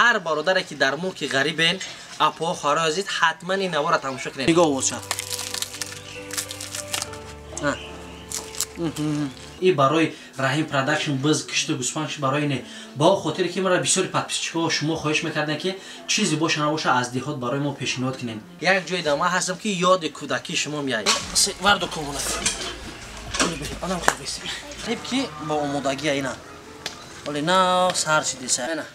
Ҳар бародаре ки дар мулки ғарибен, апо хоҳарои азиз, ҳатман ин навора тамошо кунед. Нигоҳ бошад. И барои Раҳим Продакшн биз кишту гӯсфанд барои не. Ба хотире ки мара бисёри подписчикҳо шумо хоҳиш мекарданд ки чизе боша набоша аз деҳот барои мо пешниҳод кунед. Як ҷои да ман ҳастам ки ёди кӯдакии шумо меяд. Варду кунад. Одам хел беси. Хеб ки бо омодагия ина. Оле на сар шидиса. Ина.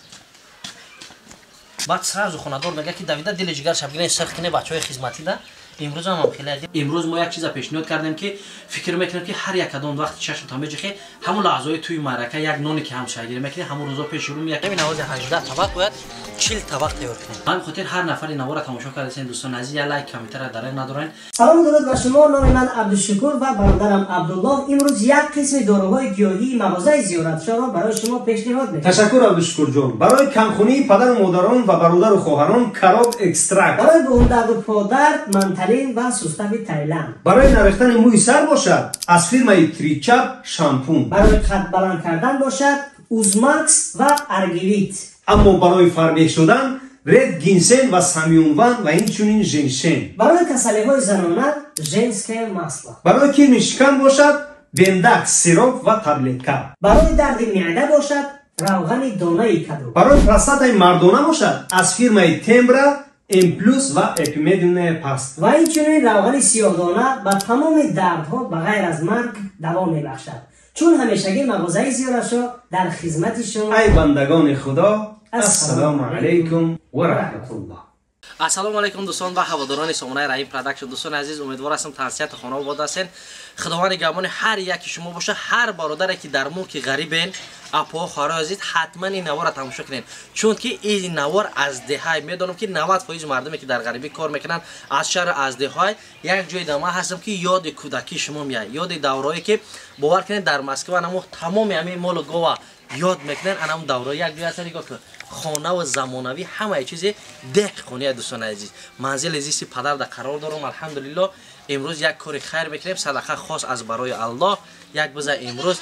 Баъд сразу хонадор мега ки Давида дили ҷигар шабгирен сирх кине бачаҳои хизматӣ да. Имрӯз ҳам хеле адим. Имрӯз мо як чиза пешниҳод кардем ки фикр мекунем ки ҳар як кадом вақти чашмтон меҷихе ҳамон лаҳзаҳои тӯи маърака як ноне ки ҳамшаҳргирӣ мекунем ҳамон рӯзо пеши рӯ меяд. Ҳамин навози 18 табақ бояд 40 табақ тайёр кунем. Ба ҳамин хотир ҳар нафари навора тамошо кардасен дӯстони азиз, як лайк комментария дареғ надорен. Салом дуруд ба шумо. Номи ман Абдушукур ва бародарам Абдуллоҳ. Имрӯз як қисми доруҳои гиёҳии мағозаи зиёратшоро барои шумо пешниҳод мекунем. Ташаккур Абдушукурҷон. Барои камхунии падару модарон ва бародару хоҳарон кароб экстракт. Барои буғумдарду подард манталин ва сустави Таиланд. Барои нарехтани мӯи сар бошад аз фирмаи Тричап шампун. Барои қад баланд кардан бошад Узмакс ва Аргивит. Аммо барои фарбеҳ шудан ред гинсен ва самюнван ва инчунин женшен. Барои касалиҳои занона женское масло. Барои кирми шикам бошад бендакс сироп ва таблетка. Барои дарди меъда бошад равғани донаи каду. Барои простатаи мардона бошад аз фирмаи Тембра М плюс ва эпимедиумная паста. Ва инчунин равғани сиёҳдона ба тамоми дардҳо ба ғайр аз марг даво мебахшад. Чун ҳамешагӣ мағозаи зиёратшо дар хизмати шумо. Ай бандагони Худо, ассалому алайкум ва раҳматуллоҳ. Ассалому алайкум дӯстон ва ҳаводорони сомонаи Раҳим Продакшн. Дӯстони азиз, умедвор ҳастам тансиҳати хонаобод ҳастен. Худованди гамони ҳар яки шумо боша. Ҳар бародаре ки дар мулки ғарибен, апо хоҳарои азиз, ҳатман ин навора тамошо кунед. Чунки ин навор аз деҳай медонам ки 90% мардуме ки дар ғарибӣ кор мекунанд аз шаҳр аз деҳай як ҷои да ман ҳастам ки ёди кӯдакии шумо меяд. Ёди давраое ки бовар кунед дар Москва намо тамоми ҳамин молу гова ёд мекунанд. Анам давраи як ҷои ҳастан нигоҳ кун. Хона ва замонавӣ ҳамаи чизе деҳқония. Дӯстони азиз, манзили зисти падар да қарор дорам. Алҳамдулиллоҳ, имрӯз як кори хайр мекунем, садақа хос аз барои Аллоҳ. Як биза имрӯз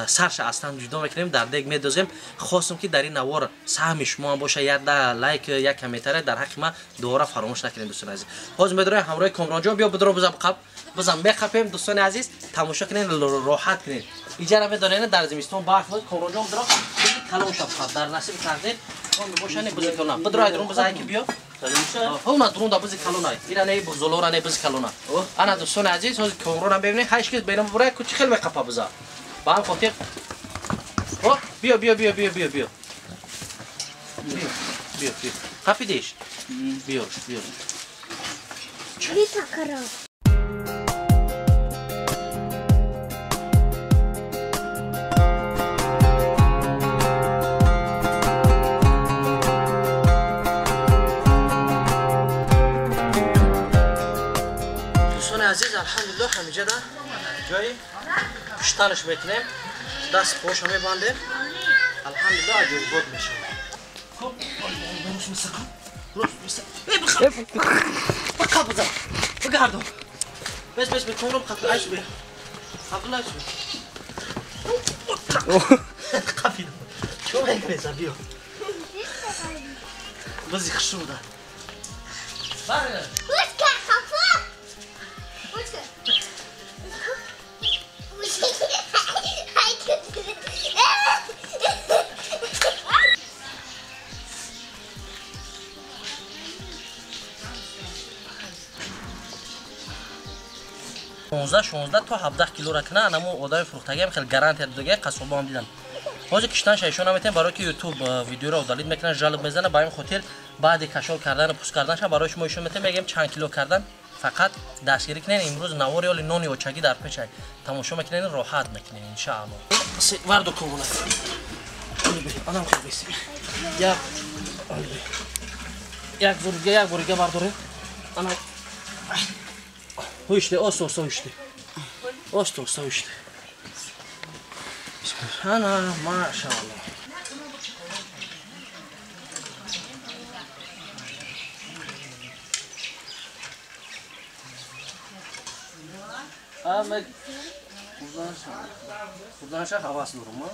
сарша аз тан ҷудо мекунем, дар дег медозем. Хостам ки дар ин навор саҳми шумо ҳам боша. Як лайк, як комментария дар ҳаққи ман дуора фаромӯш накунед дӯстони азиз. Ҳозир медорем ҳамроҳи Комронҷон. Биё бидро биза қаб бизам меқапем. Дӯстони азиз, тамошо кунед, роҳат кунед. Иҷара медонед дар зимистон барф буд. Комронҷон бидро калон шаб дар насиби тақдир он бошане бизи калона. Бидро айдрон биза ки биё. Ҳуна дрон да бизи калона. Ира не бузолора не бизи калона. Ана дӯстони азиз, ҳозир Комронам бибинед, ҳеч кас бенам бурай ку чи хел меқапа биза. Ба ҳам хотир о биё биё биё биё биё биё. Биё биё биё. Қапидиш. Биё биё. Чурита коров. Азиз, алҳамдулиллоҳ, ҳамиҷа да ҷои пуштанаш мекунем, даст поша мебандем. Алҳамдулиллоҳ, аҷоибот мешавад. Хоб, бигардон. Бес бес бекунам қапи айш бе. Абдулла айш бе. Қапидам. Чо мекунеса биё. Бизи хушуда. Баре. Понздаҳ, шонздаҳ то 17 килора кина. Анамо одами фурӯхтагиам хел гарантия додагия, қасобаам дидам. Ҳозир киштанша ишон наметем, барои ки ютуб видеоро удалить мекунад, жалоб мезанад. Ба ҳамин хотир баъди кашол кардану пуст карданша барои шумо ишон метем, мегӯем чанд кило кардан. Фақат дастгирӣ кунед. Имрӯз навори оли нони очагӣ дар печай тамошо мекунед, роҳат мекунед иншааллоҳ. Варду кунад. Одам хел беси. Як зурга, як бурига бардорем. Ана Ҳуште, оста оста ҳуште. Оста оста ҳуште. Ана, машааллоҳ. Ама хурданша ҳавас дорум, а?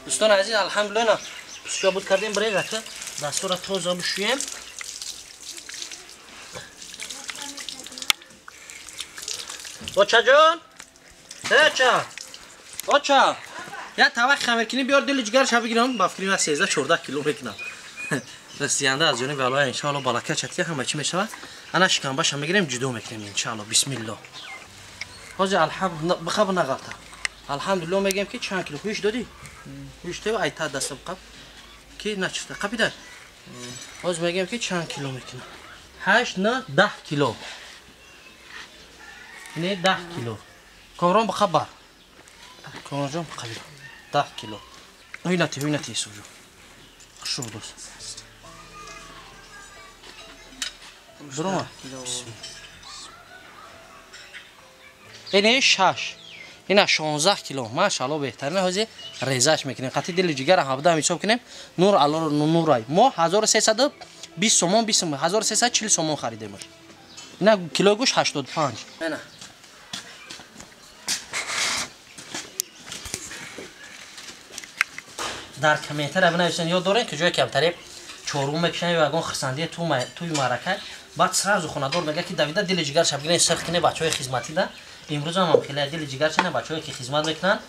Дӯстони азиз, алҳамдулилла, пусша буд кардем, бирем рака дастура тоза бишӯем. Оча ҷон, оча, оча, як тавақ хамиркунӣ биёр, дили ҷигарша бигирам. Ба фикри ман 13-14 кило мекунам. Расиянда аз ҷониби Аллоҳ иншоалло балака чатия ҳама чӣ мешавад. Ана шикамбаша мегирем, ҷудо мекунем иншоалло. Бисмилло. Ҳозир алҳамдулилла бихаб нағалта. Алҳамдулилло мегӯем ки чанд кило ҳуш додӣ? Ҳуш додӣ, айта даста бқаб. Ки начиста қапида? Ҳозир мегӯем ки чанд кило мекунам. 8, 9, 10 кило. Не 10 кило. Комрон бихаб бар. Комронҷон бихаб. 10 кило. Ҳуйнати, ҳуйнати Юсуфҷон. Хушрӯ дӯст. Дурума. Ине 6. Ина 16 кило. Машаалло беҳтарин. Ҳозир резаш мекунем. Қатъи дили ҷигара 17 ҳисоб кунем. Нур Алло нурай. Мо 1320 сомон, 20 1340 сомон харидемаш. Ина кило гӯшт 85. Ина. Дар комментария бинависен, ёд дорем ки ҷое камтаре чорум мекушанд ё ягон хурсандие туи маърака, баъд сразу хонадор мегӯяд ки давида дили ҷигарша бигирен, сирх кине бачаҳои хизматида. Имрӯз ҳам хеле дили ҷигарша на бачаҳое ки хизмат мекунанд.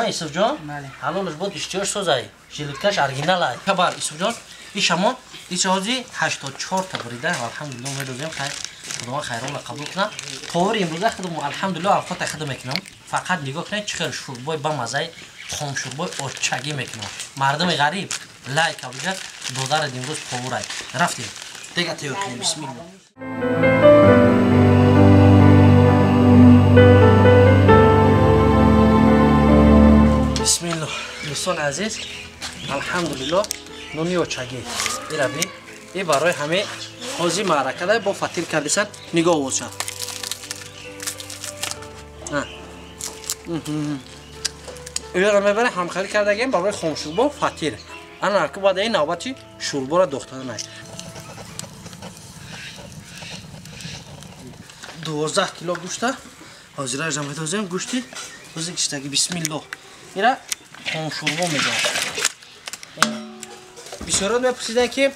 Исуфҷон, ҳалолаш бод, иштиёш созай, жилеткаш оригиналай. Хабар Исуфҷон, ишамон ишози 84 та бурида. Алҳамдулилло медозем, хайр Худованд хайронро қабул кунад. Товари имрӯза худам алҳамдулилло авқота хидм мекунам. Фақат нигоҳ кунед чӣ хел шӯрбои бамазаи хомшӯрбои очагӣ мекунам. Мардуми ғариб лайк абуҷа додарад имрӯз повурай. Рафтем. Дега тайёр кунем. Бисмилло. Бисмилло. Дӯстони азиз, алҳамдулилло нони очагӣ. Ира би, и барои ҳаме ҳозир маъракада бо фатир кардисан нигоҳ бошад. Иро мебарем ҳамхелӣ кардагем барои хомшӯрбо фатир. Ана ки баъд ин навбати шӯрборо дохтан аст. 12 кило гӯшта ҳозираашам медозем, гӯшти ҳозир киштаги. Бисмилло. Ира хомшӯрбо медоҳам. Бисёрот мепурсиданд ки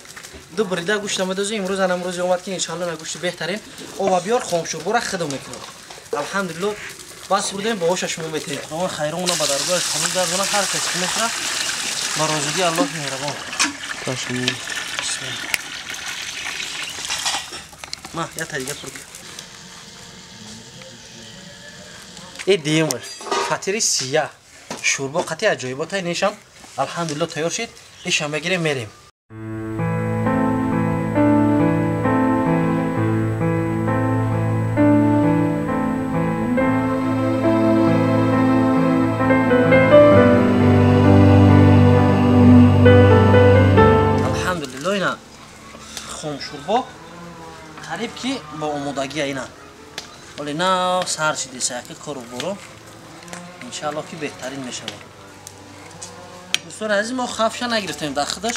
ду бурида гӯшта медозем. Имрӯз анам рӯзе омад ки иншоалло на гӯшти беҳтарин ова биёр, хомшӯрборо хидм мекунам. Алҳамдулилло бас бурдем, ба оша шумо метавонед. Худованд хайромона ба даргоҳаш қабул гардонад. Ҳар касе ки мехӯрад ба розигии Аллоҳ меҳрабон. Ма я та дига пур. Э диюмаш фатири сия шӯрбо қатъи аҷоиботай нешам алҳамдулилло тайёр шид. Ишам мегирем мерем. Хомшӯрбо қариб ки ба омодагия ина. Оле нав сар шидеса яки кору боро. Иншаалло ки беҳтарин мешавад. Дӯстони азиз, мо хафша нагирифтем дар худаш.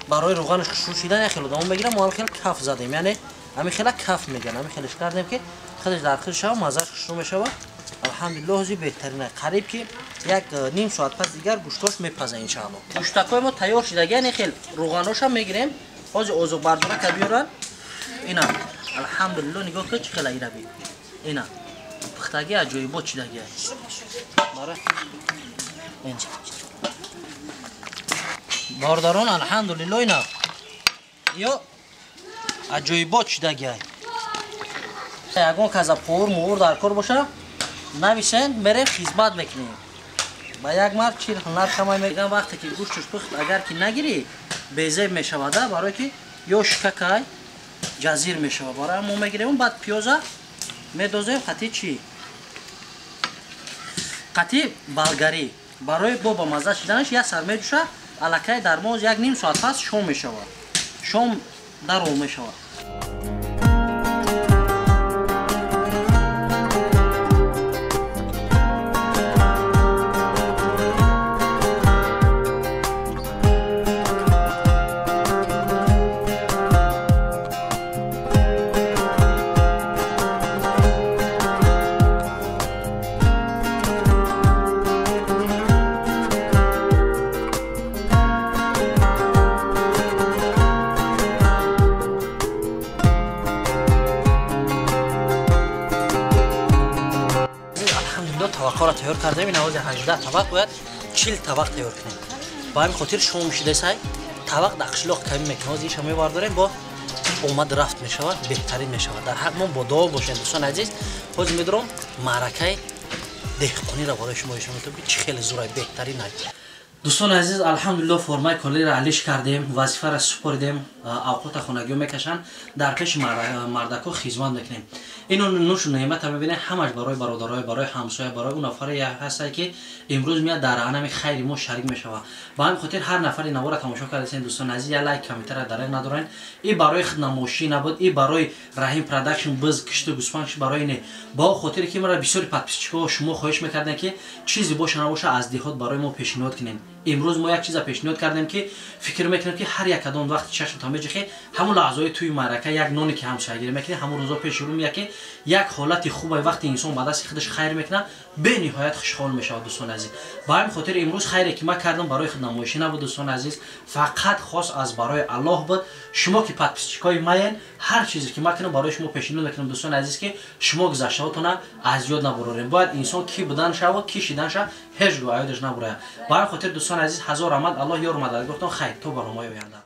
Барои рӯғанаш хушрӯ шидан як хел одамон мегирам, мо хел каф задем. Яъне ҳамин хела каф мегӯянд. Ҳамин хелеш кардем ки худаш дар худ шава, маззаш хушрӯ мешавад. Алҳамдулилло ҳозир беҳтарин. Қариб ки як ним соат пас дигар гӯштош мепаза иншаалло. Гӯштакҳои мо тайёр шидаги, яъне хел рӯғаноша мегирем. Ҳозир озуқбардорака биёранд. Ина алҳамдулилло нигоҳ кун чӣ хела ира би. Ина пухтаги аҷоибот шидаги. Бародарон алҳамдулилло ина ё аҷоибот шидаги. Ягон каза повур мувур дар кор боша нависен, мерем хизмат мекунем. Ба як мард чил ҳунар камай мегӯям. Вақте ки гӯшташ пухт агар ки нагирӣ безеб мешавада, барое ки ё шикакай ҷазир мешавад. Барои мо мегирем, баъд пиёза медозем қатъи чӣ? Қатъи балгарӣ. Барои бо ба мазза шиданаш як сар меҷӯша, аллакай дар моз як ним соат пас шом мешавад. Шом дарол мешавад. тайёр кардем. Ин авози 18 табақ бояд 40 табақ тайёр кунем. Ба ҳамин хотир шом шидасай табақ дар қишлоқ камӣ мекунем. Ҳозир иша мебардорем, бо омад рафт мешавад, беҳтарин мешавад. Дар ҳақ мо бо дуо бошем, дӯстони азиз. Ҳозир медорам маъракаи деҳқониро барои шумо нишон медиҳам, ки чӣ хеле зурай, беҳтарин ай. Дӯстони азиз, алҳамдулилло, формаи колиро алиш кардем, вазифаро супоридем, авқота хонагиҳо мекашанд, дар пеши мардако хизмат мекунем. Ино нушу неъмата мебинем, ҳамаш барои бародарой, барои ҳамсоя, барои он нафаре ҳастае, ки имрӯз меяд дар анами хайри мо шарик мешавад. Ба ҳамин хотир ҳар нафари навора тамошо кардасен, дӯстони азиз, я лайк, комментария дареғ надорен. И барои худнамошӣ набуд, и барои Раҳим Продакшн биз кишту гӯсфанд барои не. Ба он хотире ки мара бисёри подписчикҳо шумо хоҳиш мекардем, ки чизе боша набоша аз деҳот барои мо пешниҳод кунем. Имрӯз мо як чиза пешниҳод кардем, ки фикр мекунем, ки ҳар як кадом вақти чашмтон меҷихе, ҳамон лаҳзаҳои тӯи маърака як ноне ки ҳамсоягирӣ мекунӣ, ҳамон рӯзо пеши рӯ меяд, ки як ҳолати хубе вақти инсон ба дасти худаш хайр мекунад, бениҳоят хушҳол мешавад, дӯстони азиз. Ба ҳамин хотир имрӯз хайре ки ман кардам барои худнамоишӣ набуд, дӯстони азиз, фақат хос аз барои Аллоҳ буд. Шумо ки подписчикҳои маен, ҳар чизе ки ман кунам барои шумо пешниҳод мекунам, дӯстони азиз, ки шумо гузаштаҳотона аз ёд набурорем. Бояд инсон кӣ будан шава, кӣ шидан шава, ҳеҷ гоҳ аёдаш набурояд. Ба ҳамин хотир, дӯстони азиз, ҳазор раҳмат, Аллоҳ ёру мададгоҳтон. Хайр, то барномаи оянда.